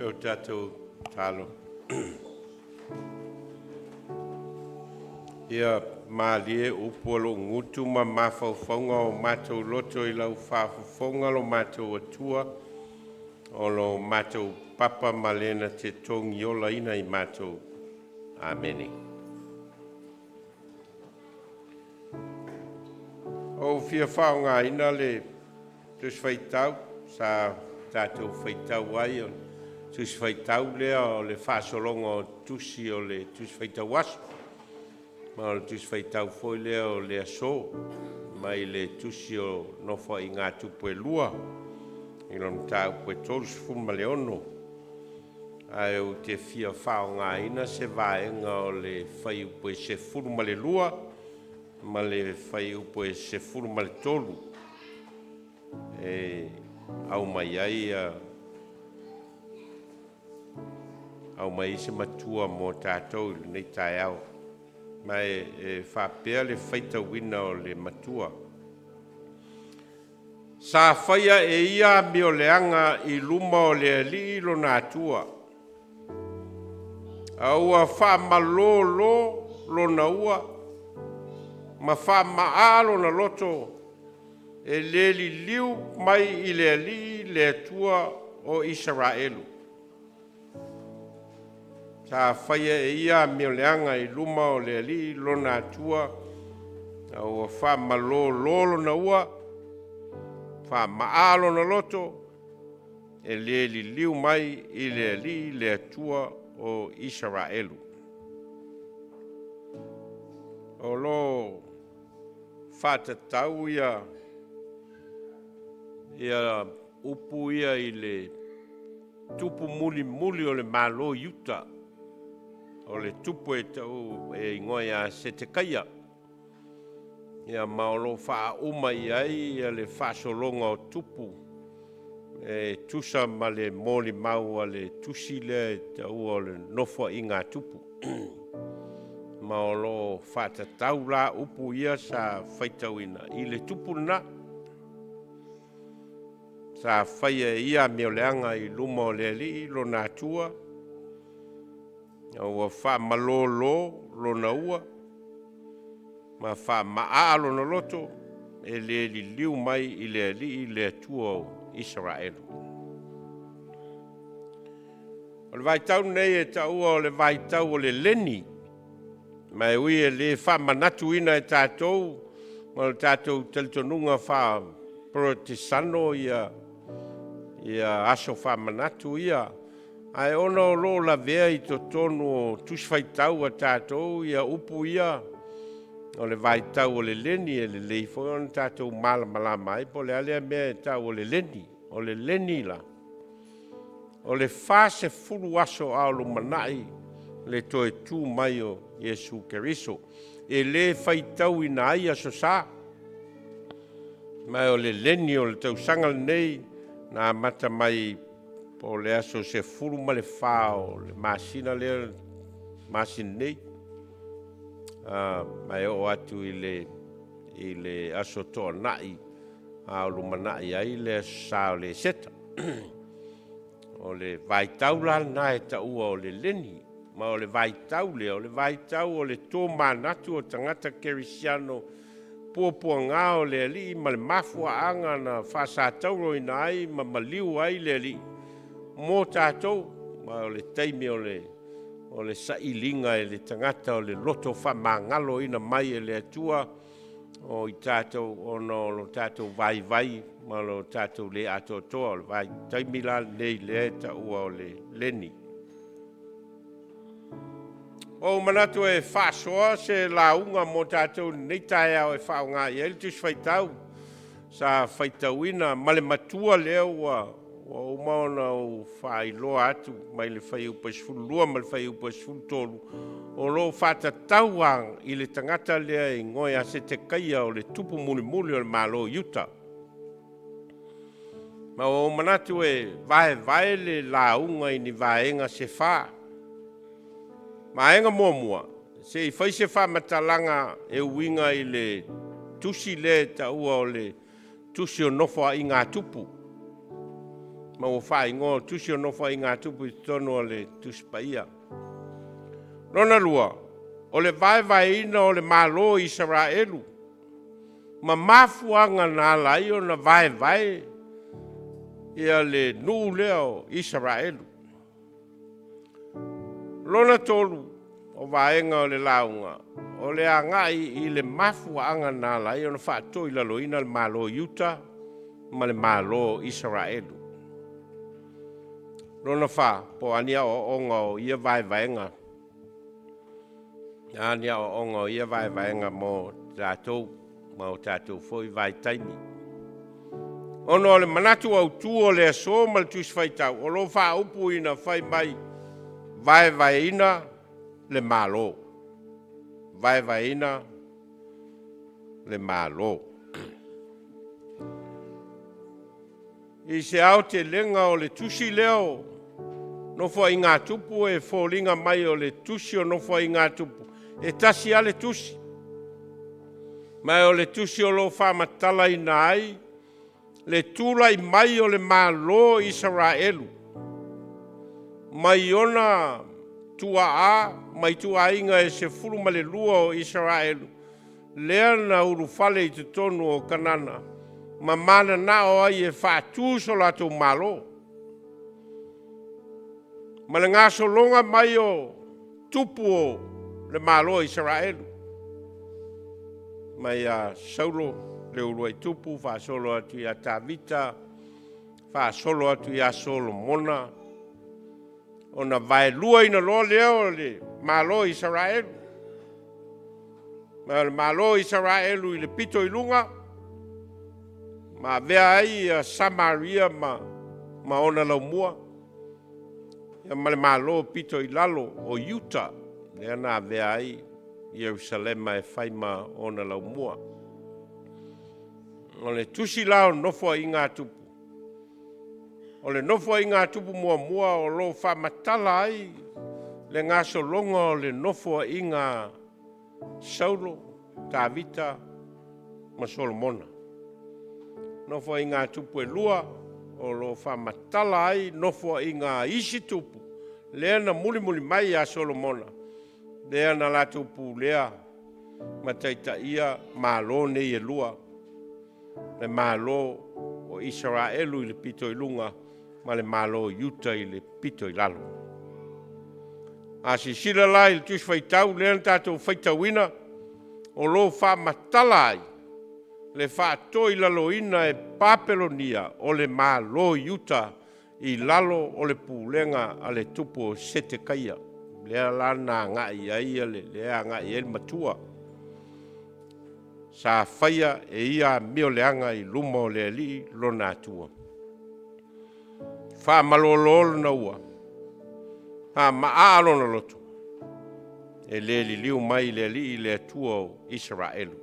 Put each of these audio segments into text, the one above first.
O tatou tatalo. Ia malie upu a lou gutu ma mafaufauga o matou loto i lau faafofoga lo matou Atua, o lo matou papa ma le na te togiolaina i matou. Amene. Ua ou fia faaaogaina le Tusi Faitau sa tatou faitau ai, o le Tusi Faitau lea o le faasologa o Tusi o le Tusi Faitau Aso, ma o le Tusi Faitau foi lea o le aso, mai le Tusi o Nofoaiga a Tupu e Lua i lona mataupu e 36. Ae ou te fia faaaogaina se vaega o le fuaiupu e 12 ma le fuaiupu e 13 e aumai ai se matua mo tatou i lenei taeao. Ma e faapea le faitauina o le matua. Sa faia e ia amioleaga i luma o le Alii lona Atua, a ua faamalolo lona ua ma faamaa lona loto e le liliu mai i le Alii le Atua o Isaraelu. Sa faia e ia amioleaga i luma o le Alii lona Atua, a ua faamalolo lona ua, faamaa lona loto, e le liliu mai i le Alii le Atua o Isaraelu. O lo o faatatau ia upu ia i le tupu mulimuli o le Malo o Iuta, o le tupu e tau e igoa ia Setekaia. Ma o lo o faauma i ai le faasologa o tupu e tusa ma le molimau a le tusi lea e taua o le Nofoaiga a Tupu. Ma o lo o faatatau la upu ia sa faitauina i le tupu lena. Sa faia e ia amioleaga i luma o le Alii lona Atua, a ua faamalolo lona ua ma faamaa lona loto, e le liliu mai i le Alii le Atua o Isaraelu. O le vaitau lenei e taua o le vaitau o le leni, ma e ui e le faamanatuina e tatou ma lo tatou talitonuga faa-Poropesano ia aso faamanatu ia, ae ona o lo o lavea i totonu o tusi faitau a tatou ia upu ia o le vaitau o le leni, e lelei foi ona tatou malamalama ai po o le a lea mea e tau o le leni. O le leni la, o le 40 aso a o lumanai le toe tu mai o Iesu Keriso. E le faitauina ai Aso Sa, ma o le leni o le tausaga lenei na amata mai po o le aso 14 o le masina lea, masina nei, ma e oo atu i le aso Toonai a o lumanai ai le Aso Sa o le Eseta. O le vaitau la lena e taua o le leni, ma o le vaitau lea o le vaitau o le tomanatu o tagata kerisiano puapuaga o le Alii ma le mafuaaga na faasatauroina ai ma maliu ai le Alii mo tatou. Ma o le taimi o le sailiga e le tagata o le loto faamagaloina mai e le Atua o i tatou ona o lo tatou vaivai ma lo tatou le atoatoa. O le vaitaimi la lenei lea e taua o le leni. Ua ou manatu e faasoa se lauga mo tatou i lenei taeao e faaaoga i ai le Tusi Faitau sa faitauina ma le matua lea ua uma ona ou faailoa atu mai le fuaiupu e 12 ma le fuaiupu e 13, o lo o faatatau lava i le tagata lea e igoa ia Setekaia o le tupu mulimuli o le Malo o Iuta. Ma ua ou manatu e vaevae le lauga i ni vaega se fa. Vaega muamua, se i fai se faamatalaga e uiga i le tusi lea e taua o le tusi o Nofoaiga a Tupu. Ma ua faaigoa o Tusi o Nofoaiga a Tupu i totonu o le Tusi Paia. Lona lua, o le vaevaeina o le Malo o Isaraelu ma mafuaaga na ala ai ona vaevae ia le nuu lea o Isaraelu. Lona tolu o vaega o le lauga, o le agai i le mafuaaga na ala ai ona faatoilaloina le Malo o Iuta ma le Malo o Isaraelu. Lona fa, po o a ni aoaoga o ia vaevaega, a ni aoaoga o ia vaevaega mo tatou ma o tatou foi vaitaimi. Ona o le manatu autu o le aso ma le Tusi Faitau, o lo o faaupuina fai mai, vaevaeina le Malo, vaevaeina le Malo. I se aotelega o le tusi lea o Nofoaiga a Tupu e foliga mai o le tusi o Nofoaiga a Tupu, e tasi lava le tusi, ma o le tusi o lo o faamatalaina ai le tulai mai o le Malo o Isaraelu mai ona tuaa ma ituaiga e 12 o Isaraelu, lea na ulufale i totonu o Kanana ma mananao ai e faatu so latou Malo. Ma le gasologa mai o tupu o le Malo o Isaraelu, mai ia Saulo le uluai tupu faasolo atu ia Tavita, faasolo atu ia Solomona, ona vaeluaina loa lea o le Malo o Isaraelu. Ma o le Malo o Isaraelu i le pito i luga, ma avea ai Samaria ma ona laumua, ma le Malo pito i lalo o Iuta, lea na avea ai Ierusalema e fai ma ona laumua. O le tusi la o Nofoaiga a Tupu, o le Nofoaiga a Tupu muamua o lo o faamatala ai le gasologa o le nofoaiga a Saulo, Tavita ma Solomona. Nofoaiga a Tupu e lua o lo o faamatala ai nofoaiga a isi tupu lea na mulimuli mai ia Solomona, lea na latou pulea ma taitaia Malo nei e lua, le Malo o Isaraelu i le pito i luga ma le Malo o Iuta i le pito i lalo. A silasila la i le Tusi Faitau lea na tatou faitauina, o lo o faamatala ai le faatoilaloina e Papelonia o le Malo o Iuta i lalo o le pulega a le tupu o Setekaia, lea la na agai i ai lea e agai i ai le matua. Sa faia e ia amioleaga i luma o le Alii lona Atua. Faamalolo lona ua faama'a lona loto, e le liliu mai i le Alii le Atua o Isaraelu.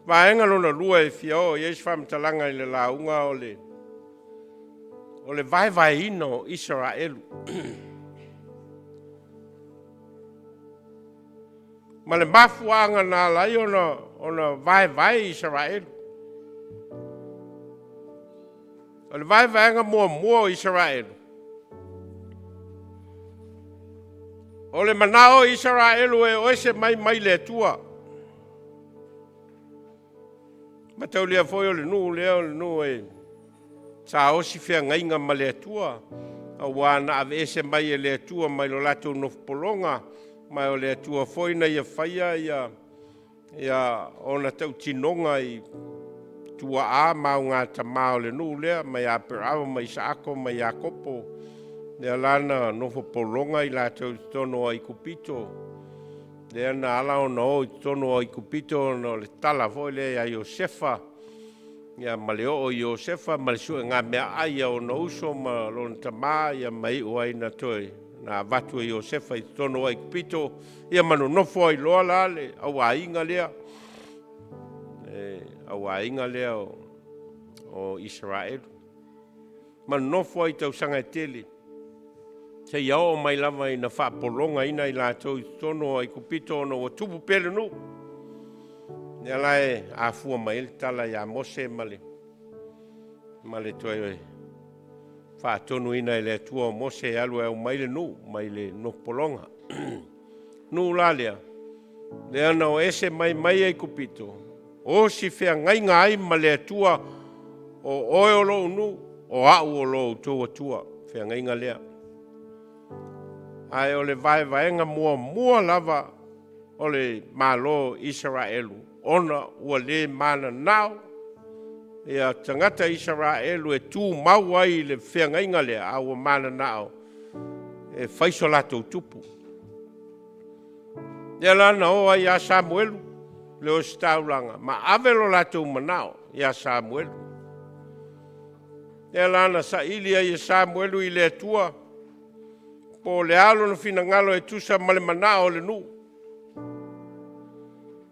Vaega lona lua e fia oo i ai se faamatalaga i le lauga o le vaevaeina o Isaraelu ma le mafuaaga na ala ai ona vaevae Isaraelu. O le vaevaega muamua o Isaraelu, o le manao o Isaraelu e o ese mai le Atua. Mataulia foi o le nuu lea o le nuu e saosi feagaiga ma le Atua, aua na aveese mai e le Atua mai lo latou nofopologa, ma o le Atua foi na ia faia ia ona tautinoga i tuaa ma augatama o le nuu lea, mai Aperamo ma Isaako ma Iakopo, lea la na nofo pologa i latou i totonu o Aikupito, lea na ala ona o i totonu o Aikupito ona o le tala foi lea ia Iosefa, ia ma le oo i Iosefa ma le suegameaai a ona uso ma lona tama, ia ma iu ai ina toe na avatu e Iosefa i totonu o Aikupito, ia ma nonofo ai loa la le auaiga lea, le auaiga lea o Isaraelu, ma nonofo ai i tausaga e tele, seia oo mai lava ina faapologaina i latou i totonu o Aikupito ona ua tupu pea le nuu. Lea la e afua mai ai le tala ia Mose ma le toe faatonuina e le Atua o Mose e alu e aumai le nuu mai le nofo pologa. Nuu la lea, lea na o ese mai mai Aikupito, osi feagaiga ai ma le Atua, o oe o lou nuu, o au o lo outou Atua, feagaiga lea. Ae o le vaevaega muamua lava o le Malo o Isaraelu, ona ua le mananao ia tagata Isaraelu e tumau ai i le feagaiga lea, a ua mananao e fai so latou tupu. Lea la na o ai ia Samuelu le ositaulaga ma ave lo latou manao ia Samuelu. Lea la na saili ai e Samuelu i le Atua po o le a lona finagalo e tusa ma le manao o le nuu.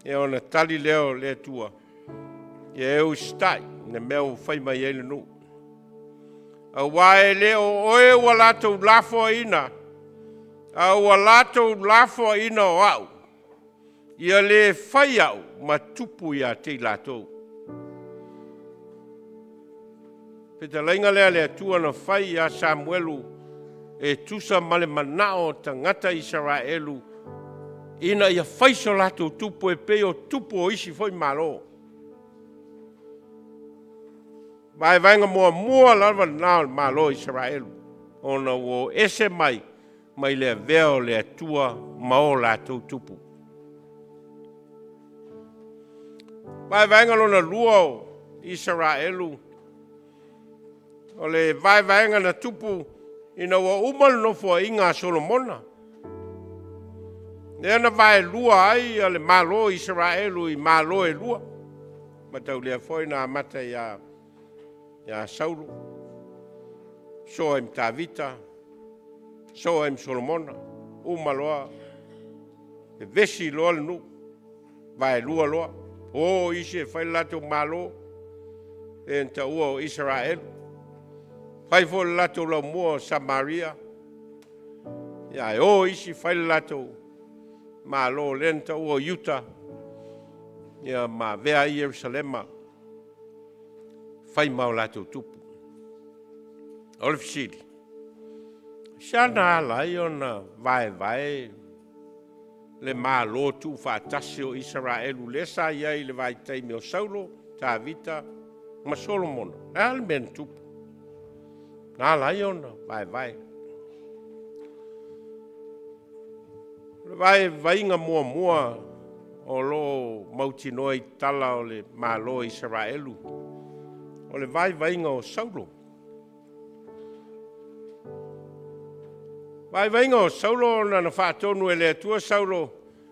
Ia ona tali lea o le Atua, ia e usitai i le mea ua fai mai ai le nuu. Aua e le o oe ua latou lafoaiina, a ua latou lafoaiina o au, ia le fai au ma tupu ia te i latou. Fetalaiga lea a le Atua na fai ia Samuelu e tusa ma le manao o tagata Isaraelu ina ia fai so latou tupu e pei o tupu o isi foi malo. Vaevaega muamua lava lena o le Malo o Isaraelu, ona ua o ese mai mai le avea o le Atua ma o latou tupu. Vaevaega lona lua o Isaraelu, o le vaevaega na tupu ina ua uma le nofoaiga a Solomona. Lea na vaelua ai le Malo o Isaraelu i malo e lua. Mataulia foi na amata ia Saulo, soa ai ma Tavita, soa ai ma Solomona, uma loa, vevesi loa le nuu, vaelua loa, o isi e fai le latou malo, e na taua o Isaraelu, fai foi le latou laumua o Samaria, ae o isi fai le latou malo lea na taua o Iuta, ia ma avea ai Ierusalema fai ma o latou tupu. O le fesili, se a na ala ai ona vaevae le Malo tuufaatasi o Isaraelu lea sa i ai i le vaitaimi o Saulo, Tavita ma Solomona? O le a le mea na tupu na ala ai ona vaevae? O le vaevaiga muamua o lo o mautinoa i tala o le Malo o Isaraelu, o le vaivaiga o Saulo. Vaivaiga o Saulo ona na faatonu e le Atua Saulo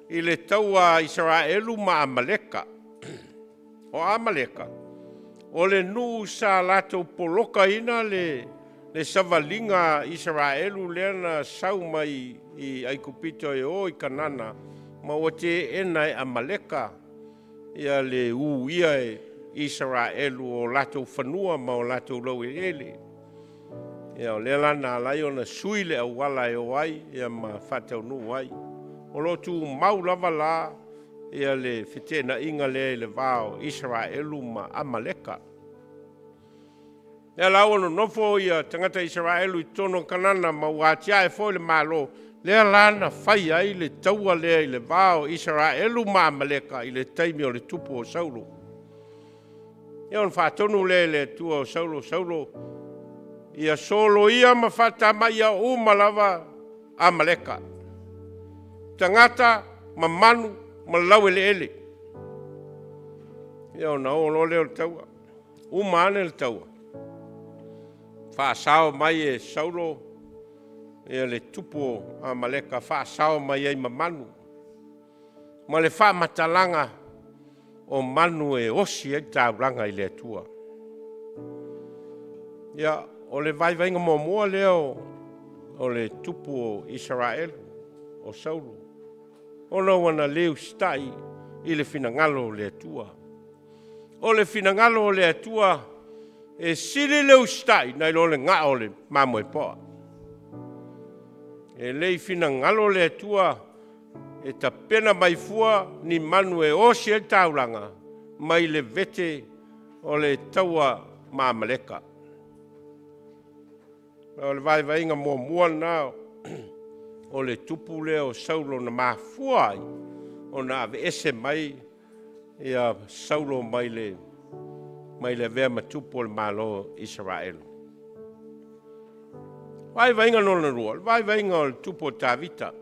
i le taua a Isaraelu ma Amaleka. O Amaleka, o le nuu sa latou polokaina le savaliga a Isaraelu lea na sau mai i Aikupito e o i Kanana, ma ua teena e Amaleka ia le uia e Isaraelu o latou fanua ma o latou laueleele. Ia, o lea la na ala ai ona sui le auala e o ai ia ma faataunuu ai. O lo o tumau lava la ia le feteenaiga lea i le va o Isaraelu ma Amaleka. Lea la ua nonofo ia tagata Isaraelu i totonu o Kanana ma ua atiae foi le Malo, lea la na fai ai le taua lea i le va o Isaraelu ma Amaleka i le taimi o le tupu o Saulo. Ia ona faatonu lea e le Atua o Saulo, Saulo, ia soloia ma faatamaia uma lava Amaleka, tagata ma manu ma laueleele. Ia ona o loa lea o le taua, uma ane le taua, faasao mai e Saulo ia le tupu o Amaleka, faasao mai ai ma manu, ma le faamatalaga o manu e osi ai le taulaga i le Atua. Ia, o le vaivaiga muamua lea o le tupu o Isaraelu, o Saulo, ona ua na le usitai i le finagalo o le Atua. O le finagalo o le Atua e sili le usitai nai lo le gao o le mamoe poa. E le i finagalo le Atua e tapena mai fua ni manu e osi ai le taulaga mai le vete o le taua ma Amaleka. O le vaivaiga muamua lena o le tupu lea o Saulo na mafua ai ona aveese mai ia Saulo mai le avea ma tupu o le Malo o Isaraelu. Vaivaiga lona lua, o le vaivaiga o le tupu o Tavita.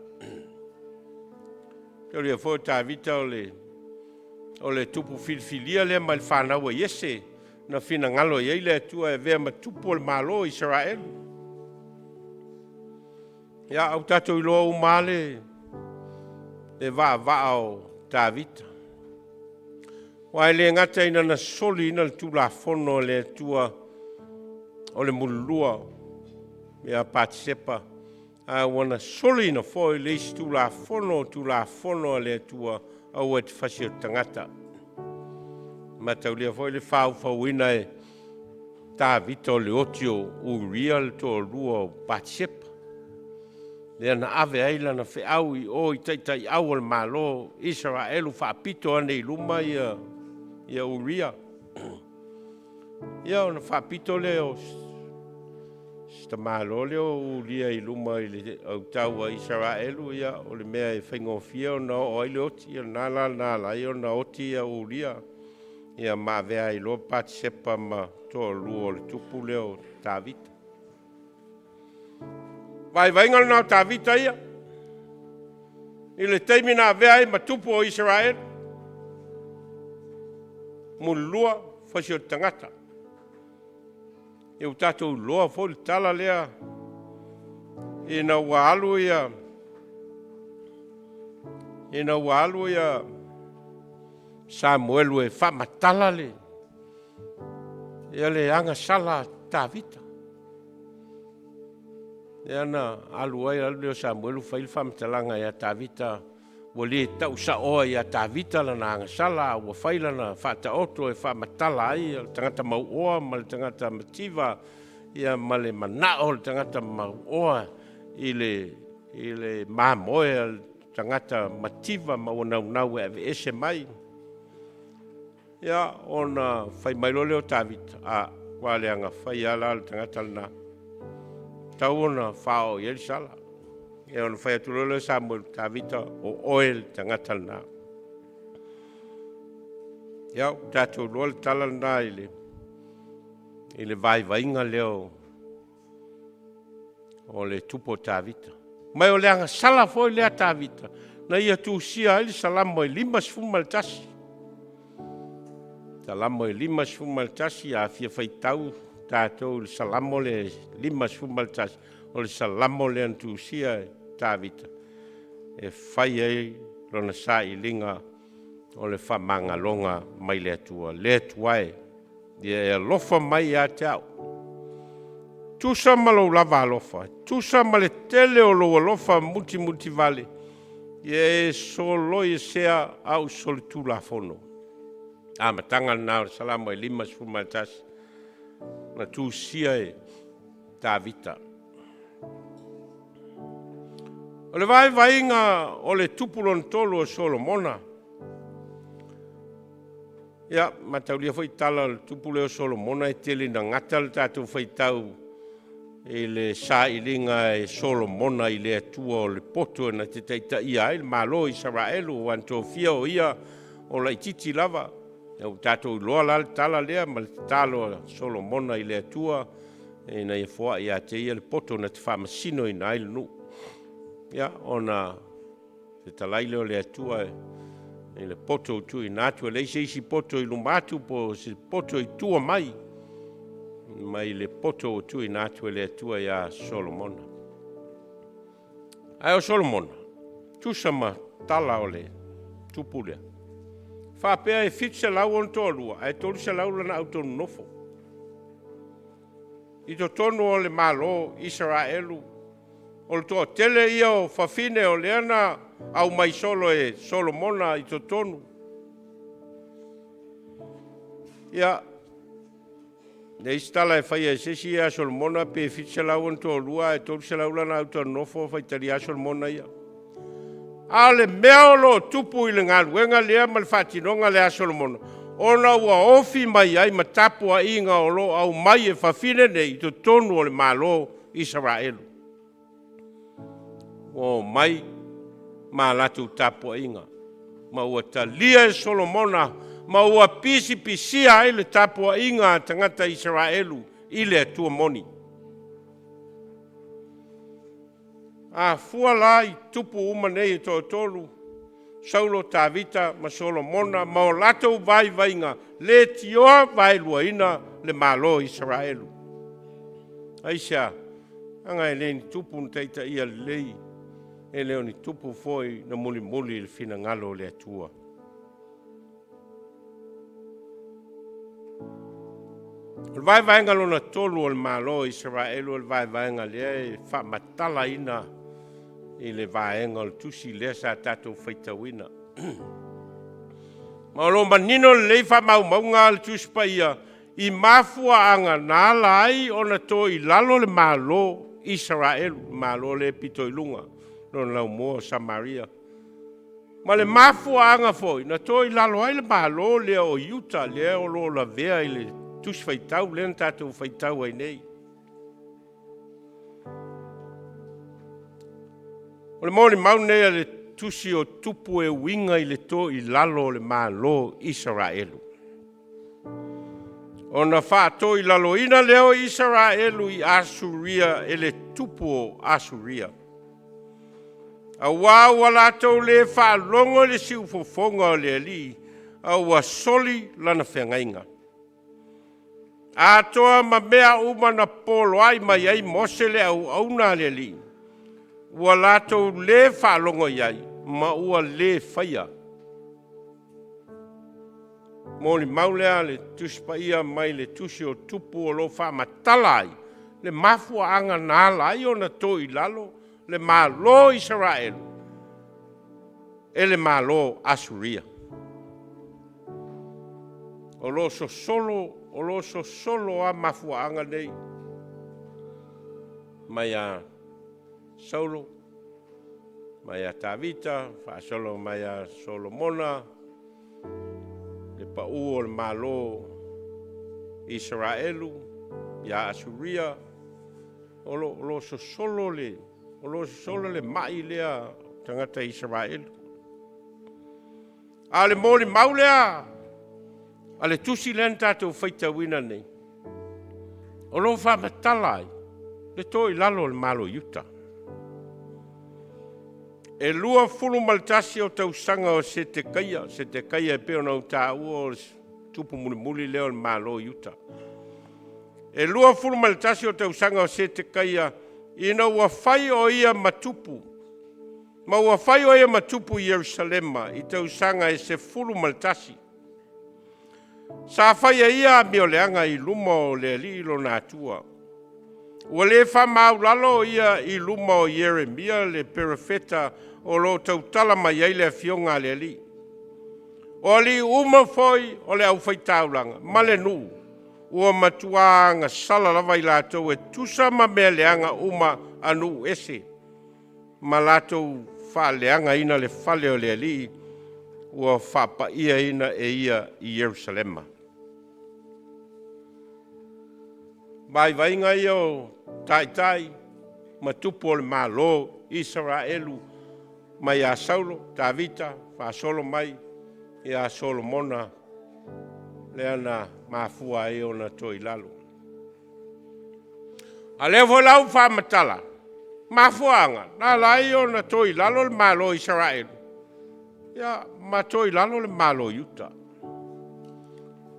Taulia foi o Tavita o le tupu filifilia lea mai le fanau a Iese na finagalo i ai le Atua e avea ma tupu o le Malo o Isaraelu. Ia, au tatou iloa uma le vaavaa o Tavita. Aua e le gata ina na soliina le tulafono a le Atua o le mulilua ia Patisepa, ae ua na soliina foi le isi tulafono o tulafono a le Atua, aua e te fasi o le tagata. Mataulia foi le faufauina e Tavita o le oti o Uria le toalua o Patisepa, lea na ave ai lana feau i o i taitaiau o le Malo o Isaraelu, faapito ane i luma ia Uria. Ia ona faapito lea o si tamaloa lea o Uria i luma i le autao a Isaraelu, ia o le mea e faigofie ona oo ai le oti, ia lena la na ala ai ona oti ia Uria, ia ma avea ai loa Patisepa ma toalua o le tupu lea o Tavita. Vaivaiga lena o Tavita ia, i le taimi na avea ai ma tupu o Isaraelu, mulilua, fasi o le tagata. Ia ua tatou iloa foi le tala lea ina ua alu ia Samuelu e faamatala le agasala a Tavita. Lea na alu ai, alu lea o Samuelu fai le faamatalaga ia Tavita, ua le tau saoa ia Tavita lana agasala, a ua fai lana faataoto e faamatala ai le tagata mauoa ma le tagata mativa, ia ma le manao o le tagata mauoa i le mamoe a le tagata mativa ma ua naunau e aveese mai. Ia, ona fai mai loa lea o Tavita, “A, ua leaga faia lava la le tagata lena, tau ona faaoo i ai le sala.” Ia ona fai atu loa lea o Samuelu, “Tavita, o oe le tagata lena.” Ia, ua tatou iloa le tala lena i le vaivaiga lea o le tupu o Tavita. Ma o le agasala foi lea a Tavita na ia tusia ai le Salamo e 51. Salamo e 51, a fia faitau tatou i le Salamo le 51, o le Salamo lea na tusia e Tavita e fai ai lona sailiga o le faamagaloga mai le Atua. Le Atua e, ia e alofa mai ia te au, tusa ma lou lava alofa, tusa ma le tele o lou alofa mutimutivale, ia e soloi esea au solitulafono. Amataga lena o le Salamo e 51 na tusia e Tavita. O le vaivaiga o le tupu lona tolu o Solomona. Ia, mataulia foi tala o le tupu lea o Solomona, e tele ina gata le tatou faitau i le sailiga e Solomona i le Atua o le poto na te taitaia ai le Malo o Isaraelu, ua na tofia o ia o laititi lava. Ia ua tatou iloa la le tala lea ma le tatalo a Solomona i le Atua ina ia foai ia te ia le poto na te faamasinoina ai le nuu. Ia ona fetalai lea o le Atua i le poto ua tuuina atu, e leai se isi poto i luma atu po o se poto i tua mai, mai le poto ua tuuina atu e le Atua ia Solomona. Ae o Solomona, tusa ma tala o le tupu lea, faapea e 700 ona toalua, ae 300 lana autononofo i totonu o le Malo o Isaraelu. O le toatele ia o fafine o lea na aumai solo e Solomona i totonu. Ia, le isi tala e faia e se isi ia Solomona pe 700 ona toalua ae 300 lana autononofo, faitalia Solomona ia. A o le mea o lo o tupu i le galuega lea ma le faatinoga lea a Solomona, ona ua ofi mai ai ma tapuaiga o lo o aumai e fafine nei i totonu o le Malo Isaraelu. Ua omai ma latou tapuaiga, ma ua talia e Solomona ma ua pisipisia ai le tapuaiga a tagata Isaraelu i le Atua moni. A fua la i tupu uma nei e toatolu, Saulo, Tavita ma Solomona ma o latou vaivaiga, leitioa vaeluaina le Malo o Isaraelu. Aisea? Leaga e le ni tupu na taitaia lelei, e le o ni tupu foi na mulimuli i le finagalo o le Atua. O le vaevaega lona tolu o le Malo o Isaraelu o le vaevaega lea e faamatalaina i le vaega o le tusi lea sa tatou faitauina. Ma o lo o manino lelei faamaumauga a le Tusi Paia i mafuaaga na ala ai ona toilalo le Malo Isaraelu, le Malo lea pito i luga, lona laumua o Samaria. Ma le mafuaaga foi na toilalo ai le Malo lea o Iuta, lea o lo o lavea i le Tusi Faitau lea na tatou faitau ai nei. O le molimau lenei a le tusi o Tupu e uiga i le toilalo o le Malo Isaraelu. Ona faatoilaloina lea o Isaraelu i Asuria e le tupu o Asuria, aua ua latou le faalogo i le siufofoga o le Alii, a ua soli lana feagaiga, atoa ma mea uma na poloai mai ai Mose le auauna a le Alii, ua latou le faalogo i ai ma ua le faia. Molimau lea a le Tusi Paia mai le tusi o Tupu o lo o faamatala ai le mafuaaga na ala ai ona toilalo le Malo o Isaraelu e le Malo o Asuria. O lo o sosolo lava mafuaaga nei, mai ia Saulo, mai ia Tavita, faasolo mai ia Solomona, le pau o le Malo Isaraelu ia Asuria. O lo o sosolo le mai lea tagata Isaraelu. A o le molimau lea a le tusi lea na tatou faitauina nei, o lo o faamatala ai le toilalo o le Malo o Iuta. E 21 o tausaga o Setekaia, Setekaia e pei ona ou taua o le tupu mulimuli lea o le Malo o Iuta. E 21 o tausaga o Setekaia ina ua fai o ia ma tupu, ma ua fai o ia ma tupu i Ierusalema i tausaga e 11. Sa faia ia amioleaga i luma o le Alii lona Atua. Ua le faamaualalo ia i luma o Ieremia le perofeta o lo o tautala mai ai le afioga a le Alii. O alii uma foi o le aufaitaulaga ma le nuu ua matua agasala lava i latou e tusa ma mea leaga uma a nuu ese, ma latou faaleagaina le fale o le Alii ua faapaiaina e ia i Ierusalema. Vaivaiga ia o taitai ma tupu o le Malo Isaraelu mai ia Saulo, Tavita, faasolo mai ia Solomona, lea na mafua ai ona toilalo. A o lea foi la ua faamatala mafuaaga na ala ai ona toilalo le Malo o Isaraelu, ia ma toilalo le Malo o Iuta.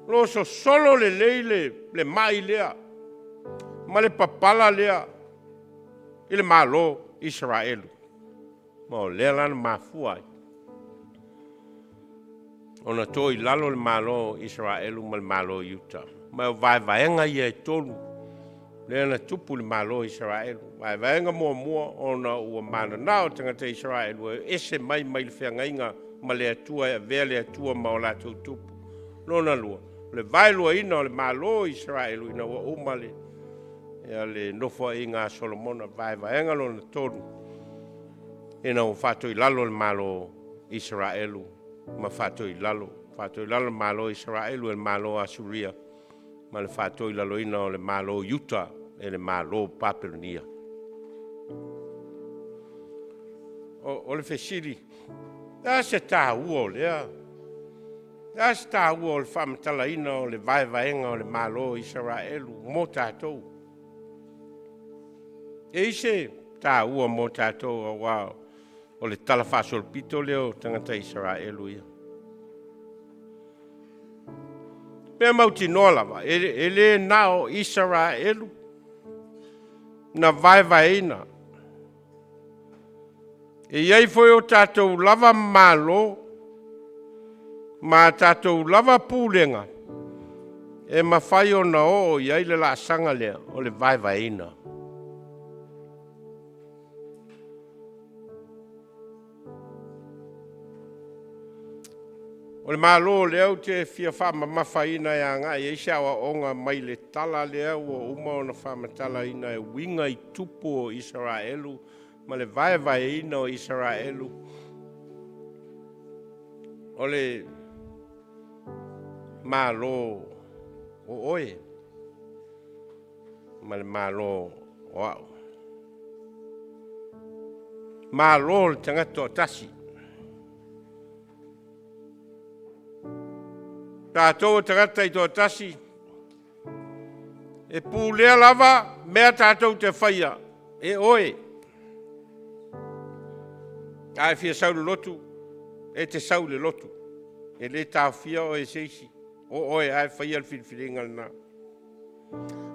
O lo o sosolo lelei le mai lea ma le papala lea i le Malo o Isaraelu. Ma o lea la na mafua ai ona toilalo le Malo o Isaraelu ma le Malo o Iuta. Ma o vaevaega ia e tolu lea na tupu i le Malo o Isaraelu. Vaevaega muamua, ona ua mananao tagata Isaraelu e ese mai le feagaiga ma le Atua e avea le Atua ma o latou tupu. Lona lua, o le vaeluaina o le Malo o Isaraelu ina ua uma le nofoaiga a Solomona. Vaevaega lona tolu, ina ua faatoilalo le Malo o Isaraelu ma faatoilalo le Malo o Isaraelu e le Malo o Asuria ma le faatoilaloina o le Malo o Iuta e le Malo o Papelonia. O le fesili, o le a se taua o lea? O le a se taua o le faamatalaina o le vaevaega o le Malo o Isaraelu mo tatou? E i ai se taua mo tatou aua o le talafaasolopito lea o tagata Isaraelu ia. Mea mautinoa lava, e le na o Isaraelu na vaevaeina. E i ai foi o tatou lava malo ma a tatou lava pulega e mafai ona oo i ai le laasaga lea o le vaevaeina. O le Malo lea ou te fia faamamafaina e agai i ai se aoaoga mai le tala lea ua uma ona faamatalaina e uiga i tupu o Isaraelu ma le vaevaeina o Isaraelu. O le Malo o oe ma le Malo o a'u. Malo le tagata e toatasi. O tatou o tagata taitoatasi, e pulea lava mea tatou te faia e oe. A e fia sau i le lotu, e te sau i le lotu, e le taofia oe e se isi, o oe lava e faia le filifiliga lena.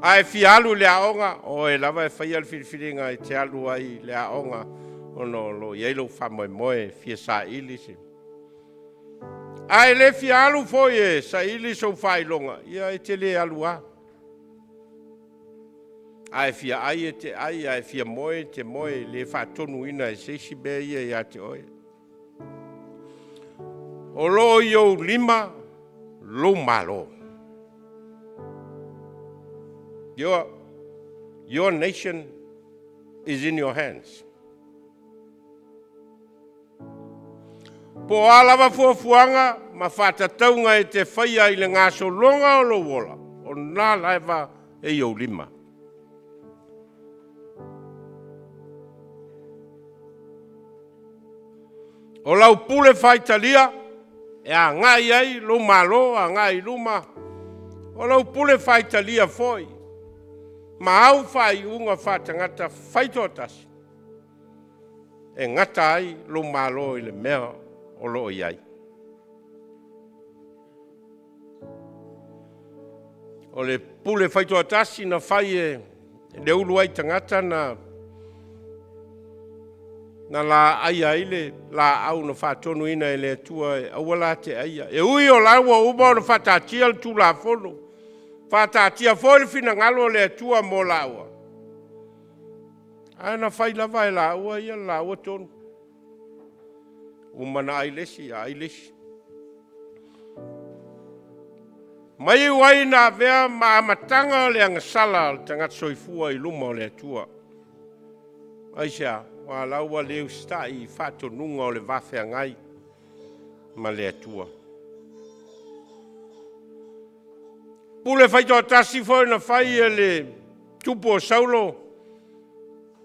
A e fia alu i le aoga, o oe lava e faia le filifiliga e te alu ai i le aoga ona o lo o i ai lou faamoemoe e fia saili se. A e le fia alu foi e saili sou faailoga, ia e te le alu lava. A e fia ai e te ai, a e fia moe e te moe, e le faatonuina e se isi mea ia ia te oe. O lo o i ou lima lou malo. Your nation is in your hands. Po o a lava fuafuaga ma faatatauga e te faia i le gasologa o lou ola, o lena lava e i ou lima. O lau pule faitalia e agai ai lou malo agai i luma, o lau pule faitalia foi ma au faaiuga faatagata faitoatasi e gata ai lou malo i le mea o lo o i ai. O le pule faitoatasi na fai e le uluai tagata na laaia ai le laau na faatonuina e le Atua e aua la te aia. E ui o la ua uma ona faataatia le Tulafono, faataatia foi le finagalo o le Atua mo laua, ae na fai lava e laua ia le laua tonu. Uma ona ai le isi, ai le isi. Ma iu ai ina avea ma amataga o le agasala a le tagata soifua i luma o le Atua. Aisea? Aua o la ua le usitai i faatonuga o le va feagai ma le Atua. Pule faitoatasi foi na fai e le tupu o Saulo,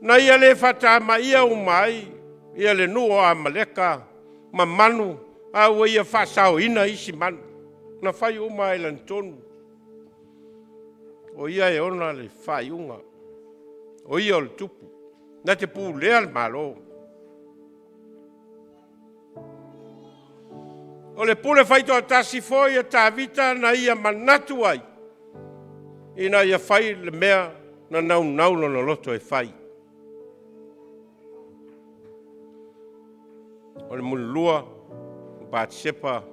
na ia le faatamaia uma ai ia le nuu o Amaleka ma manu, a ua ia faasaoina isi manu. Na fai uma lava i lana tonu. O ia e ona le faaiuga, o ia o le tupu, na te pulea le Malo. O le pule faitoatasi foi a Tavita na ia manatu ai ina ia fai le mea na naunau lona loto e fai. O le mulilua ma Patesepa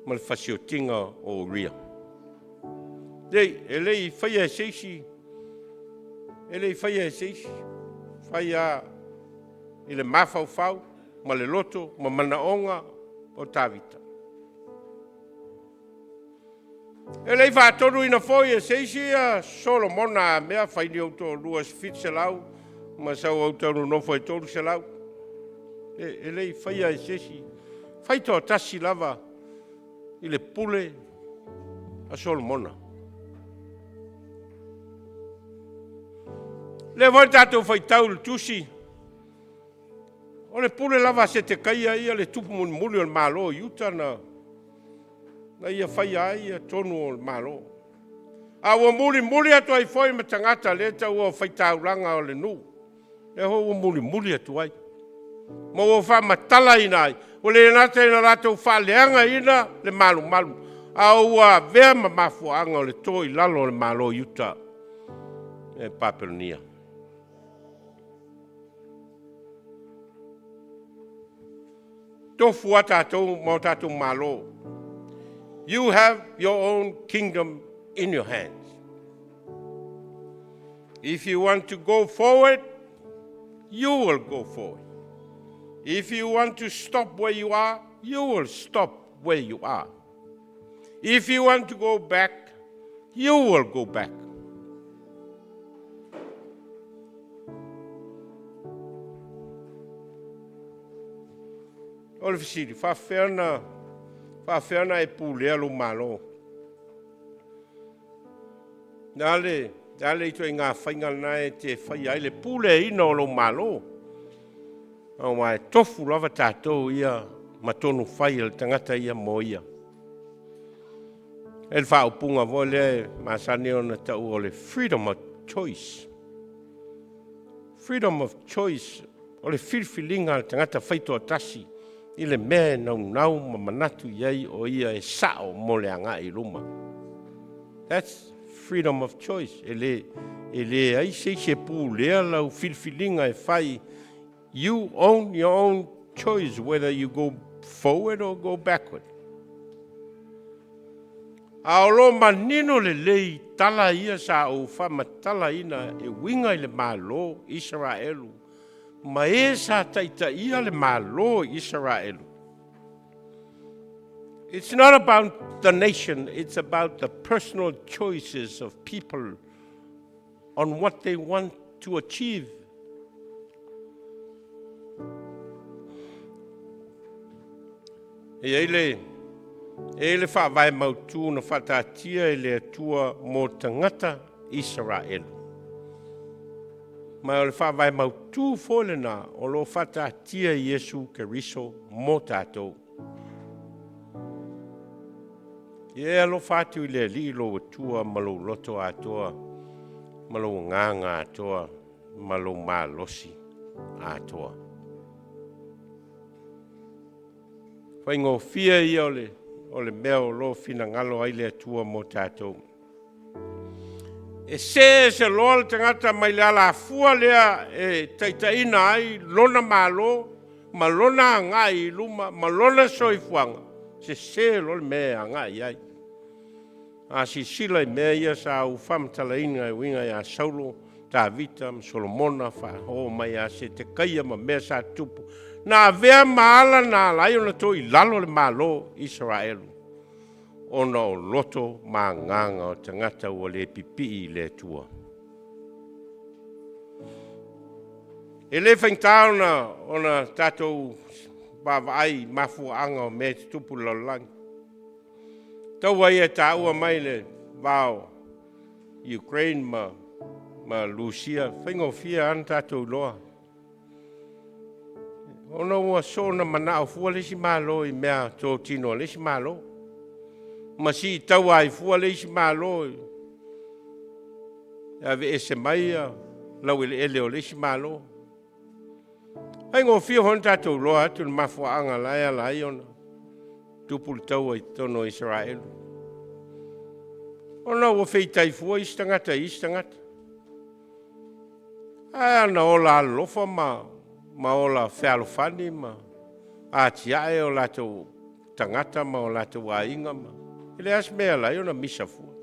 ma le fasiotiga o Uria. E le i faia e se isi, e le i faia e se isi, fai lava i le mafaufau ma le loto ma manaoga o Tavita. E le i faatonuina foi e se isi ia Solomona, a mea, fai ni ou toalua se 700 ma sau autaunonofo e 300. E le i faia e se isi, fai toatasi lava i le pule a Solomona. O lea foi tatou faitau i le tusi, o le pule lava a Setekaia ia le tupu mulimuli o le Malo o Iuta na ia faia ai tonu o le Malo. A ua mulimuli atu ai foi ma tagata lea e taua o faitaulaga o le nuu, lea foi ua mulimuli atu ai, ma ua faamatalaina ai, ua le gata ina latou faaleagaina le malumalu, a ua avea ma mafuaaga o le to i lalo o le Malo o Iuta e Papelonia. Tofu a tatou ma o tatou malo. You have your own kingdom in your hands. If you want to go forward, you will go forward. If you want to stop where you are, you will stop where you are. If you want to go back, you will go back. O le fesili, faafefea ona e pulea lou malo? Le a le ituaiga faiga lena e te faia ai le puleaina o lou malo? Aua e tofu lava tatou ia ma tonu fai a le tagata ia mo ia. E le faaupuga foi lea e masani ona taua o le freedom of choice. Freedom of choice, o le filifiliga a le tagata faitoatasi i le mea e naunau ma manatu i ai o ia e sao mo le agai i luma. That's freedom of choice. E le ai se isi e pulea lau filifiliga e fai. You own your own choice whether you go forward or go backward. A o lo manino lelei tala ia sa ou faamatalaina e uiga i le Malo Isaraelu ma e sa taitaia le Malo Isaraelu. It's not about the nation, it's about the personal choices of people on what they want to achieve. E i ai le faavae mautu na faataatia e le Atua mo tagata Isaraelu. Ma o le faavae mautu foi lena o lo o faataatia e Iesu Keriso mo tatou. Ia e alofa atu i le Alii lou Atua ma lou loto atoa, ma lou agaga atoa, ma lou malosi atoa. Faigofie ia o le mea o lo finagalo ai le Atua mo tatou. E se se loa le tagata mai le alafua lea e taitaiina ai lona malo ma lona agai i luma ma lona soifuaga, sese loa le mea e agai ai. A silasila i mea ia sa ou faamatalaina e uiga ia Saulo, Tavita ma Solomona, faaoo mai ia Setekaia ma mea sa tupu, na avea ma ala na ala ai ona to i lalo le Malo Isaraelu, ona o loto ma agaga o tagata ua le pipii i le Atua. E le faigata ona tatou vaavaai mafuaaga o mea e tutupu i le lalolagi. Taua ia e taua mai le va o Ukraine ma Lusia, faigofie lava ona tatou iloa. Ona ua soona manao fua le isi Malo i mea totino a le isi Malo. Ma si taua ai fua le isi Malo e ave ese mai lau eleele o le isi Malo. Faigofie foi ona tatou iloa atu le mafuaaga la e ala ai ona tupu le taua i totonu o Isaraelu. Ona ua feitai fua isi tagata i isi tagata. Ae ana ola alolofa ma ola fealofani ma atiae o latou tagata ma o latou aiga ma e leai se mea e ala ai ona misa fua.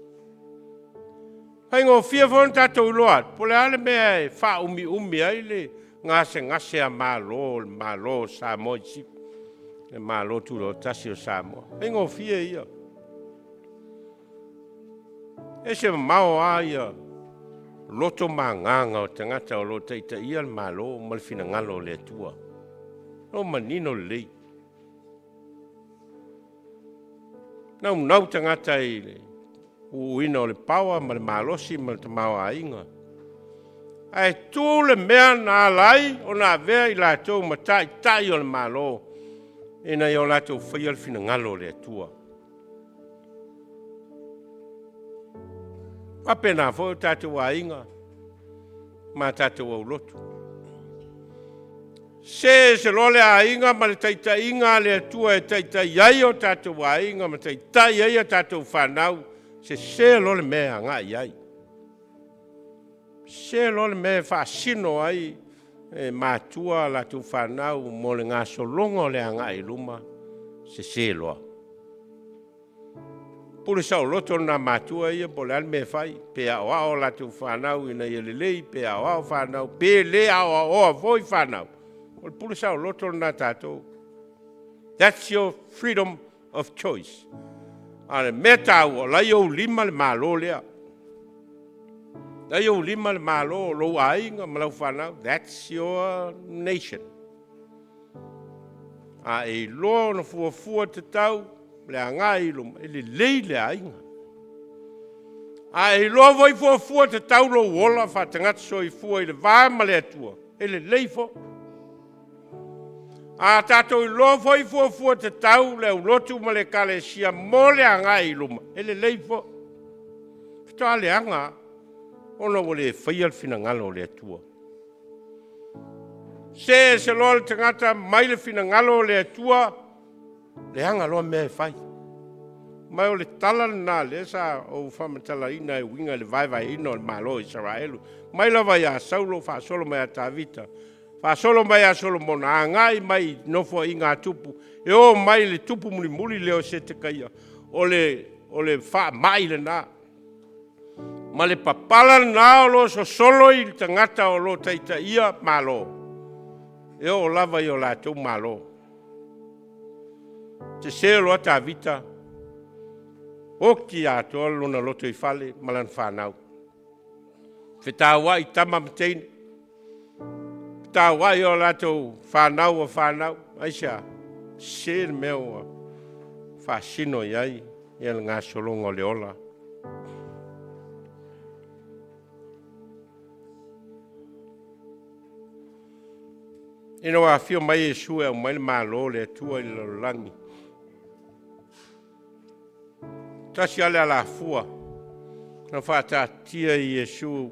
Faigofie foi ona tatou iloa atu, po o le a le mea e faaumiumi ai le gasegase a Malo o le Malo o Samoa i Sisifo, le Malo Tutoatasi o Samoa. Faigofie ia. E se mamao lava ia loto ma agaga o tagata o lo o taitaia le Malo ma le finagalo o le Atua. Lo manino lelei. Naunau tagata i le uuina o le paoa ma le malosi ma le tamaoaiga. Ae tu le mea na ala ai ona avea i latou ma taitai o le Malo ina ia o latou faia le finagalo o le Atua. E faapena foi o tatou aiga ma tatou aulotu. Se ese loa le aiga ma le taitaiga a le Atua e taitai ai o tatou aiga ma taitai ai a tatou fanau, sese loa le mea e agai i ai. Sese loa le mea e faasino ai e matua a latou fanau mo le gasologa o le agai i luma, sese loa. Pule saoloto lena matua ia po o le a le mea e fai, pe aoao latou fanau ina ia lelei, pe aoao fanau, pe le aoaoa foi fanau, o le pule saoloto lena a tatou. That's your freedom of choice. A o le mea taua, o la e i ou lima le Malo lea. O la e i ou lima le Malo o lou aiga ma lau fanau. That's your nation. A e iloa ona fuafua tatau le agai i luma, e lelei le aiga. A e iloa foi fuafua tatau lou ola faatagata soifua i le va ma le Atua, e lelei foi. A tatou iloa foi fuafua tatau le aulotu ma le ekalesia mo le agai i luma, e lelei foi. Faatoa leaga lava ona ua le faia le finagalo o le Atua. Se ese loa le tagata mai le finagalo o le Atua, leaga loa mea e fai. Ma o le tala lena lea sa ou faamatalaina e uiga i le vaevaeina o le Malo o Isaraelu. Mai lava ia Saulo faasolo mai ia Tavita, faasolo mai ia Solomona, agai mai i nofoaiga a tupu, e oo mai i le tupu mulimuli lea o Setekaia, o le faamai lena. Ma le papala lena o lo o sosolo i le tagata o lo o taitaia Malo, e oo lava i o latou Malo. Sese loa Tavita, oti atoa lona lotoifale ma lana fanau. Fetauai tama ma teine, fetauai o latou fanau o fanau. Aisea? Se le mea ua faasino i ai ia le gasologa o le ola. Ina ua afio mai Iesu e aumai le Malo o le Atua i le lalolagi, tasi lava le alafua na faataatia e Iesu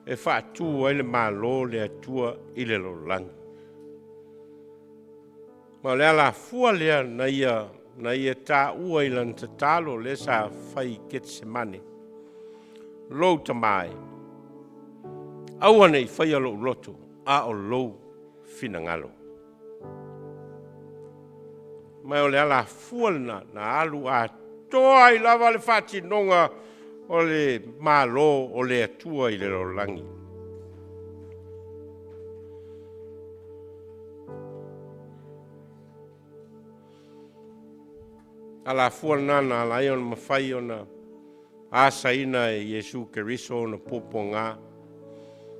e faatu ai le Malo o le Atua i le lalolagi. Ma o le alafua lea na ia taua i lana tatalo lea sa fai i Ketesemane, “Lou Tama e, aua ne i faia lou loto, a o lou finagalo.” Ma o le alafua lena na alu atoa ai lava le faatinoga o le Malo o le Atua i le lalolagi. Alafua lena na ala ai ona mafai ona asaina e Iesu Keriso ona puapuaga,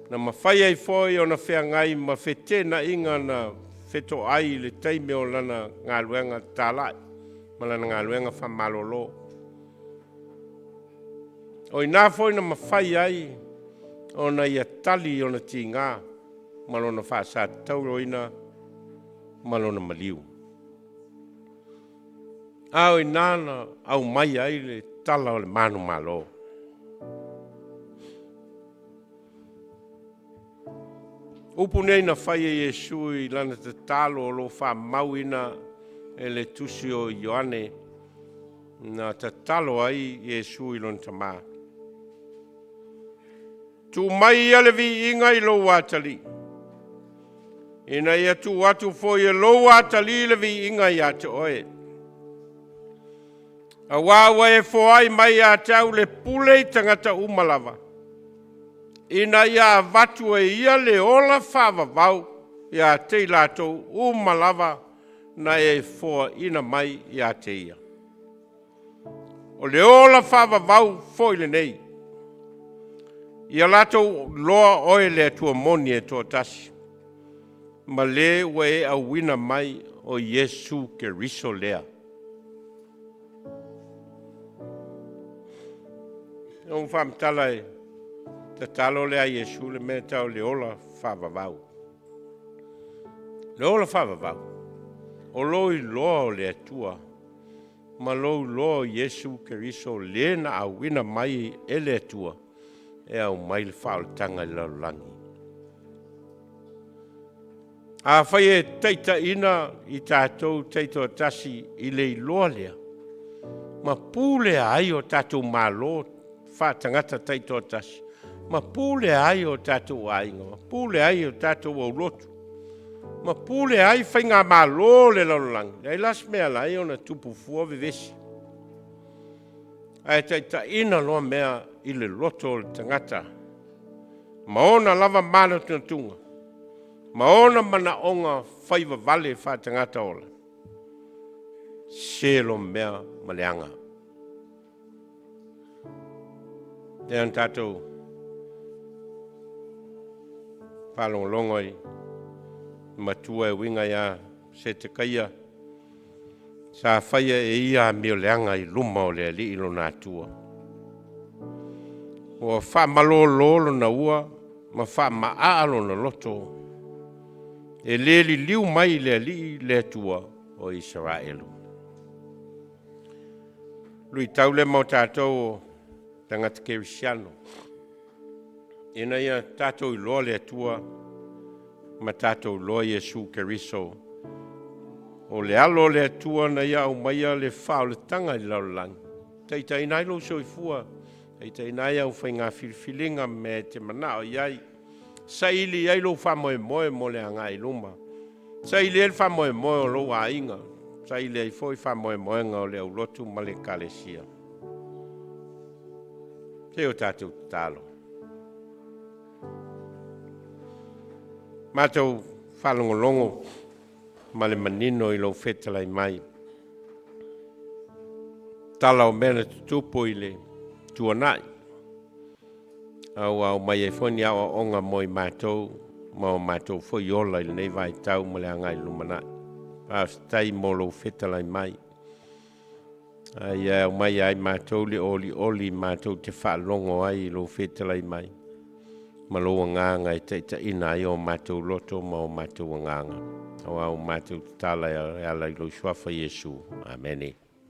na mafai ai foi ona feagai ma feteenaiga na fetoai i le taimi o lana galuega talai ma lana galuega faamalolo. O i ina foi na mafai ai ona ia tali i ona tiga ma lona faasatauroina ma lona maliu. A o i ina na aumai ai le tala o le manumalo. Upu nei na fai e Iesu i lana tatalo o lo o faamauina e le tusi o Ioane, na tatalo ai Iesu i lona Tama. Tuu mai ia le viiga i lou atalii, ina ia tuu atu foi e lou atalii le viiga ia te oe. Aua ua e foai mai ia te au le pule i tagata uma lava, ina ia avatu e ia le ola faavavau ia te i latou uma lava na e foaina mai ia te ia. O le ola faavavau foi lenei, ia latou iloa oe le Atua moni e toatasi, ma le ua e auina mai o Iesu Keriso lea. Na ou faamatala e tatalo lea a Iesu le mea e tau o le ola faavavau. Le ola faavavau, o lou iloa o le Atua ma lou iloa o Iesu Keriso le na auina mai e le Atua e aumai le faaolataga i le lalolagi. Afai e taitaiina i tatou taitoatasi i le iloa lea, ma pulea ai o tatou malo faatagata taitoatasi, ma pulea ai o tatou aiga, ma pulea ai o tatou aulotu, ma pulea ai faigamalo o le lalolagi, leai la se mea e ala ai ona tupu fua vevesi. Ae taitaiina loa mea i le loto o le tagata ma ona lava manatunatuga ma ona manaoga faivavale faatagata ola, sese loa mea ma leaga. Lea na tatou faalogologo i le matua e uiga ia Setekaia, sa faia e ia amioleaga i luma o le Alii lona Atua. Ua faamalolo lona ua ma faamaaa lona loto, e le liliu mai i le Alii le Atua o Isaraelu. O le luitau lea mo tatou o tagata kerisiano, ina ia tatou iloa le Atua ma tatou iloa Iesu Keriso, o le alo o le Atua na ia aumaia le faaolataga i le lalolagi, taitaiina ai lou soifua, taitaiina ai au faiga filifiliga ma mea e te manao i ai, saili i ai lou faamoemoe mo le agai i luma, saili ai le faamoemoe o lou aiga, saili ai foi faamoemoega o le aulotu ma le Ekalesia. Se i o tatou tatalo. Matou faalogologo ma le manino i lou fetalai mai, tala o mea na tutupu i le tuanai, a ua aumai ai foi ni aoaoga mo i matou ma o matou foi ola i lenei vaitau ma le agai i le lumanai. Faafetai mo lou fetalai mai, a ia aumai ia i matou le olioli matou te faalogo ai i lou fetalai mai ma lou agaga e taitaiina ai o matou loto ma o matou agaga, aua ua matou tatala e ala i lou suafa Iesu. Amene.